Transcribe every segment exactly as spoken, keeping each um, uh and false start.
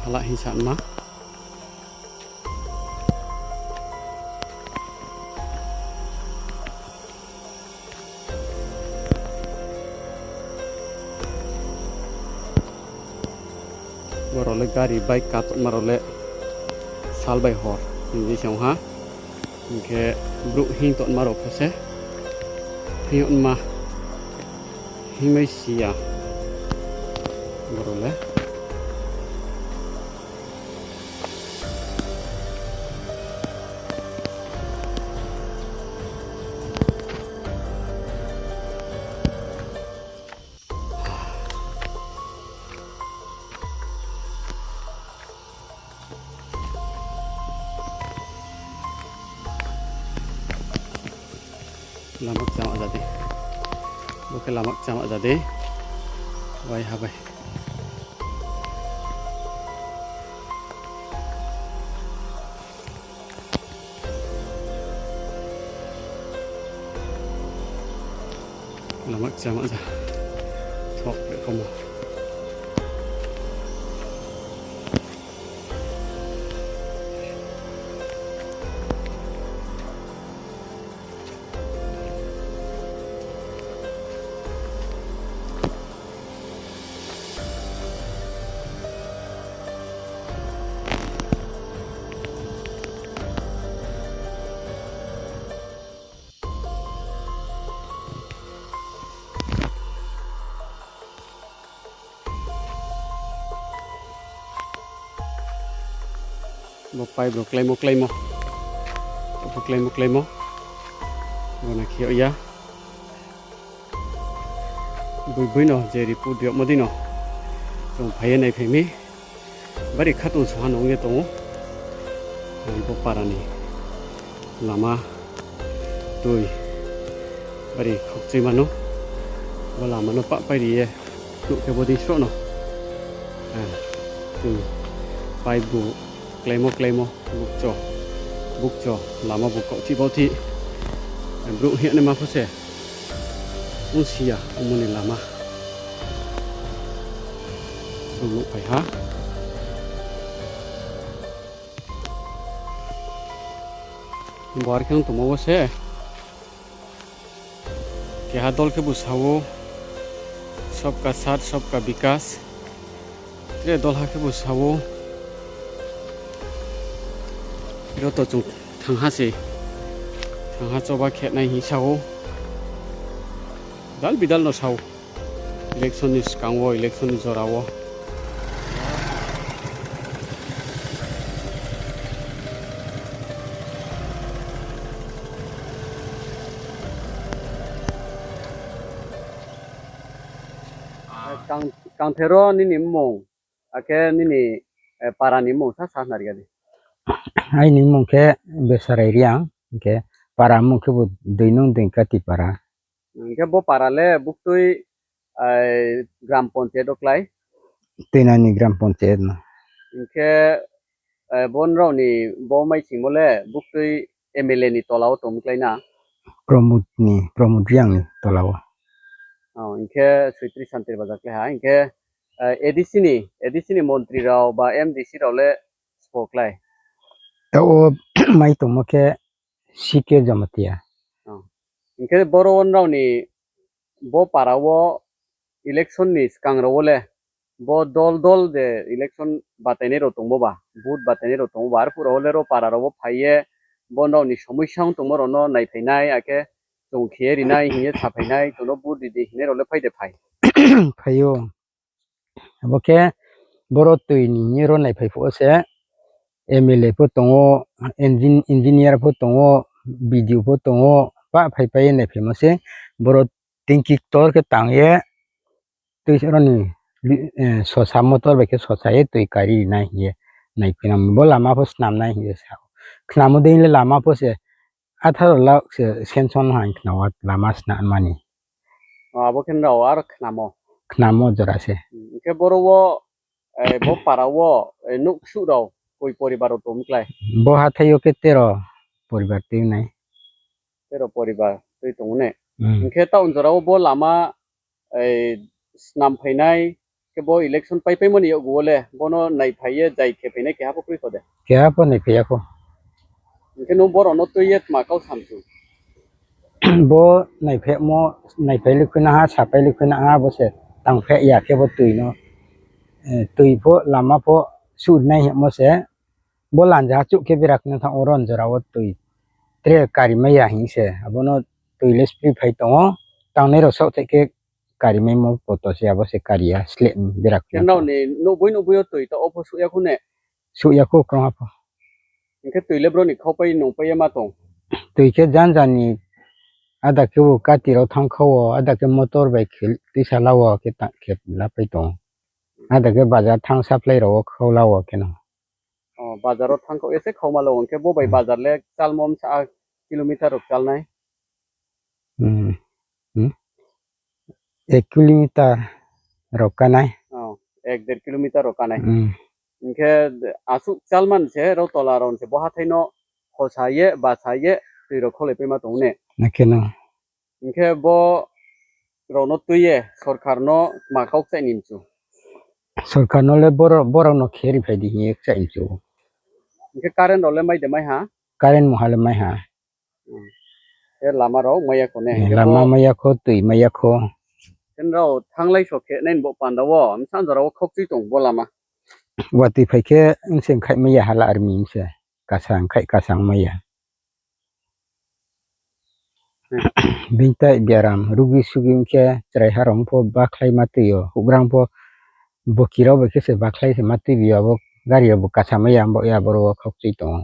Hala hinsa ma. Borok le gari bike katokma rok le sal bai hor hinwi se wngha. Hinkhe borok hing tongma rok khe se hing wngma himwi siya borok le. Lama kchama jadi. Bo khe lama kchama jadi. Wai ha bai. Lama kchama ja. Thok le komo. Bo pipe rok klaimo klaimo. Bo klaimo klaimo. Bo na khiya ya. Bui bui no je report riyok ma di no. Chwng phaiya nai phaimi. Bari khatun soha nungya tongo. Bo parani lama twi bari khokchwi mano. Bo lama no pa pai riye. Nuk khe bodi srono. Twi pipe bo klaimo klaimo bukcho bukcho lama bo kokchi bokchi. Bro hiya ne ma phose. Wng siya omoni lama. Chwng nuk phai ha. Bo ar khe wng tongma o se. Keha dol khe bo sao, "Sabka saath, sabka vikas." Tre dol ha khe bo sao, "Joto chwng thang ha se, thang ha choba khe nai," hinwi sao. Dal bidal no sao. Election ni swkango, election ni jorao. Kang-, kangthero nini mmung, akhe nini, eh, para ni mmung sa sa narikadi. Aini mmung khe Besarai Riang, hingkhe para mmung khe bo Dui Nung Dengkati para. Hingkhe bo para le buktui, ai, gram panchayat o klai? Twinani gram panchayat no. Hingkhe, ai, bo nrao ni bo mai singmo le buktui M L A ni tola o tongmi klai na? Pramod ni, Pramod Riang ni tola o. Oh, hingkhe Soitri Santir Bajar klai ha. Hingkhe, ai, A D C ni, A D C ni montri rao ba M D C rao le spo klai? Tao mai tongmo khe C K Jamatia. Oh. Hingkhe boro nrao ni bo para o election ni swkang rao le bo dol dol je election batainai rao tongmo ba, vote batainai rao tongmo ba, arphuh rao le ro para rao phai ye bo nrao ni somosya wng tongmo rao no nai phainai, akhe chwng khe rinai hinye sa phainai, chwng no vote ridi hinai rao le phai de phai? Phai o. Abo khe boro twi ni hwnwi rw nai phai phuo se M L A pho tongo, engin-, engineer pho tongo, B D O pho tongo, ba phai pai nai phaimo se boro tanki ktor khe tang ye twi roni, eh, sosa motor bai khe sosa ye twi kari nai hinye nai phainai bo lama pho swnam nai hinye sa. Khnamo de le lama pho se atharo lakh se sanction hai khna o lama sna mani. O, abo khe nrao aro khnamo. Khnamo jora se. Hmm, hingkhe boro o, eh, bo para o, eh, nuk suk rao koi poribar rao tong klai? Bo hathai o khe tero poribar twi nai. Tero poribar twi tong ne. Hmm. Hingkhe town jora o bo lama, eh, snam phainai, Khe bo election pai paimani yaguo le bono naiphaiye jai khe phainai keha pho kwrwi kho de? Keha pho naiphaiya kho. Hwnkhe nwng borokno twiwi tma kau samsu? Bo naiphemo, naiphai likhwina ha, sapai likhwina ha, bo se tangphai ya khe bo twi no, eh, twi pho lama pho surnai hemo se, bo lanja chuk khe berak no thang oro jora o twi tre kari maya hin se, abono twi le spri phai tongo, tangnai rok sok thai khe kari mai mo poto se, abo se kari ya sleh ni berak. Khe nao ni nukbui nukbui o twi ta opho suk ya khu ne? Suk ya khu kwrwng apho. Hwnkhe twi le bro ni khau pai nung pai ma tong? Twi khe jan jan ni ada khe bo kati rok thang kha o, ada khe motor bai khe twi sala o khe ta khe la pai tong. Ada khe bazar thang supply rok o khau la o khe no. O bazar o thang kha o ese khau ma lo hwnkhe bo bai Hmm. bazar le chalmo msa kilometer rok chalnai? Hmm. Hmm. Ek kilometer rok kanai. Oh, ek der kilometer rok kanai. Hmm. Hwnkhe aswk chalman se rw tola rw se bo hathai no khosa ye, basa ye, twi rok kholoi paima tong ne. Nakhe no. Hwnkhe bo rok no twi ye sorkar no ma kau chai ni mchu? Sorkar no le borok, borok no khe ri phai di hiye chai mchu. Hwnkhe current rok le mai de mai ha? Current mo ha le mai ha. Hmm. Khe lama rok maya kho ne? Hmm, lama maya kho, twi maya kho. Khe nrao thanglai so khe nai bo panda o, msa jora o khokchi tong bo lama. Watwi phai khe wngse khai maya hala army wngse. Kasang khai kasang maya. Hmm. Bini tai biaram rugi sugi wngkhe chwrai harok pho bakhlai ma twi o. Hugrang pho bokirok bai khe se bakhlai se ma twi bi o. Abo gari rok bo kasa maya bo ya borok o khokchi tongo.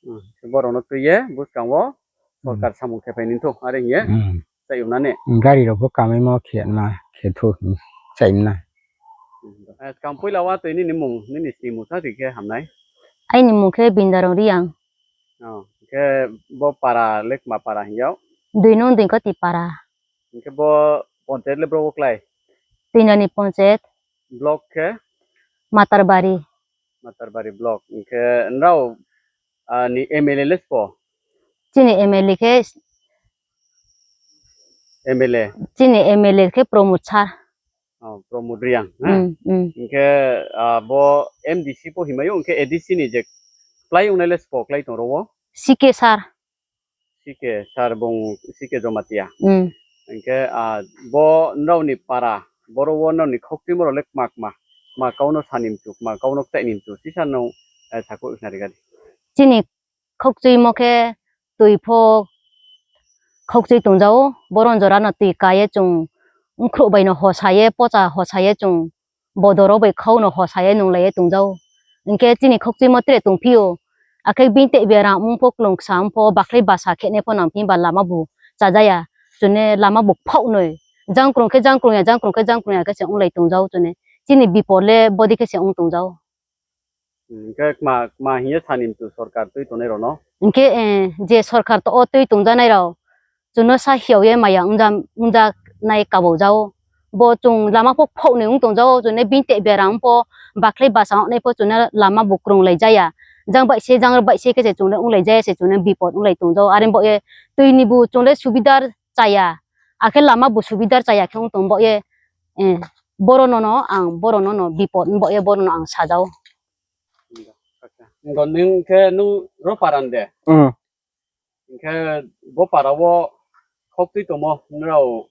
Hmm, borokno twiwi bwskango Hmm. sorkar samung khe phaini thung, are hiye Hmm. chayunani. Gari rok bo kamai ma khe ma khe thu chaimna. Eh, skang puila wa twi nini mung, nini sini mung sa rikhe hamnai? Aini mung khe Bindarong Riyang. Oh, khe bo para le kma para hinjao? Dui nung dui koti para. Hingke bo ponchayat le bro bo klai? Tinani ponchayat. Block khe? Matarbari. Matarbari block. Hingke nrao, ah, ni M L A le spo? Chini M L A khe M L A. Chini M L A khe Pramod sir. Oh, Pramod Riyang, ha? Mm, mm. Hingke, ah, bo M D C po himayo, hingke A D C ni je klai ongnai le spo klai tong ro wo? C K sir. C K sir bung C K Jomatia. Mm. Hingke, ah, bo nrao ni para, boro wo nrao ni khokchimo rok le kma kma, kma kauno sani mchu, kma kauno kchai ni mchu, sisa no, eh, sako khna rikadi. Chini khokchimo khe twi pho khokchi tongjao, boron jora no twi kaiye chung wngkhruh bai no hosaye, pocha hosaye chung bodoro bai khau no hosaye nunglaiye tongjao. Hingke chini khokchimo tere tongphio, akhe bini tei bera wngpho klung ksa wngpho bakhlai basa khene pho nangphi ba lama bo chajaya, chune lama bo phok noi, jangkrung khe jangkrung ya, jangkrung khe jangkrung ya khe se wnglai tongjao chune, chini bipor le bodi khe se wng tongjao. Hingke kma, kma hiye sani mchu sorkar twi tongnai rokno? Hingke, eh, je sorkar to o twi tongjanai rok, chwngno sa hiyawi maya wngja-, wngjaknai kabuk jao. Bo chwng lama pho phoknwi wng tongjao, chwngno bini tei bera wng pho bakhlai basa wngnai pho chwngno lama bo kwrwng lai jaya. Jang bai se, jang bai se khe se chwngno wng lai jaya se chwngno bipot wng lai tongjao. Are bo ye twi ni bo chwngno subidar chaya. Akhe lama bo subidar chaya khe wng tong bo ye, eh, boro no no ang, boro no no bipot wng bo ye boro no ang sajao. Ngo nwng khe nwng ro paran de? Mm. Hingke bo para o khok twi tongmo nrao,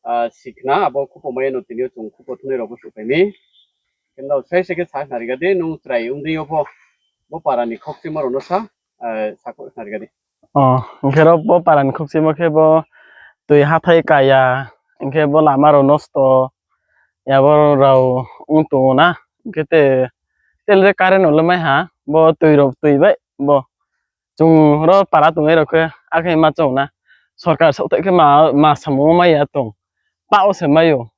ah, sikna abo khupo maya no tini o chwng khupo thunai rok bo suk phaini. Hingke nrao sai sai khe sa khna rikadi, nwng chwrai wngdi o pho bo para ni khok twi mo rok no sa, ah, sa khna rikadi. Oh, hingke ro bo para ni khok twi mo khe bo twi hathai kaya, hingke bo lama rok nosto, ya bo rao wng tongo na, hingke te, tel re current no le mai ha, bo twi rok twi bai bo. Chwng ro para tongnai rok khe, akhe ma chong na. Sorkar sok thai khe ma, ma samung ma ya tong. Pa o se mayo.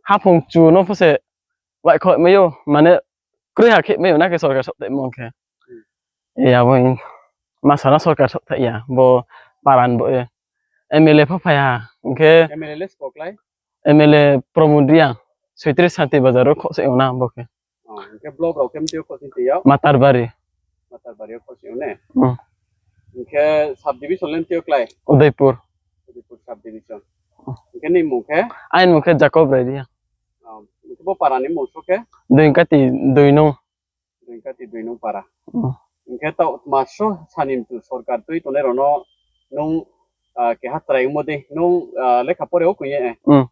Haphung chu no pho se wai khoi mayo. Mane kroi ha khe mayo na khe sorkar sok thai mong khe. E abo in ma sana sorkar sok thai ya. Bo paran bo e. M L A pho phai ha. Hingkhe M L A le spoklai? M L A Pramod Riyang, soitris Santi Bazar o khosoi wngnai ang bo khe. Oh, hingke block rok khe mtwi o khosoi twi o? Matarbari. Matarbari o khosoi wngnai? Hmm. Hingke subdivision le mtwi o klai? Udaipur. Udaipur subdivision. Hmm. Hingke ni mung khe? Aini mung khe Jacob Rai Riyang. Oh, Bo para ni mung sokhe? Dui kati dui nung. Dui kati dui nung para. Hmm. Hingkhe to maso sani mchu sorkar twi tongnai rono nung, ah, keha chwrai wngmo de nung, ah, lekha pore o kung ye. Hmm.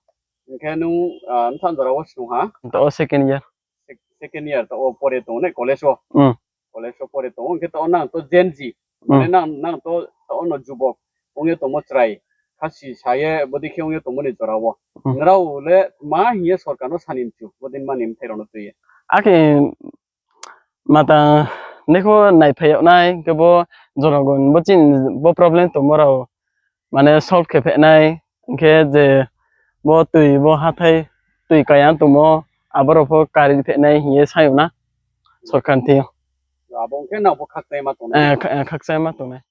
Hingkhe nung, ah, bwsa jora o swng ha? To o second year. Sec-, second year to o pore tongo ne college o. Hmm. College o pore tongo, hingkhe to nang to Gen Z. Hmm. Mane nang, nang to, to ono jubok wngye tongmo chwrai. Khasi saye bodi khe wngye tongmoni jora o. Hmm. Nrao le ma hiye sorkar no sani mchu, bodin mani mthai rono twiye. Akhe mata nekho naiphai nai, hingkhe bo jonogon bo chin bo problem tongmo rao mane solve khe phainai, hingkhe je bo twi bo hathai twi kaya tongmo aborok pho kari phainai hiye sayo na sorkar ni thing. Abo hingkhe nang bo khakchai ma tongnai. Eh, kha-, eh, khakchai ma tongnai.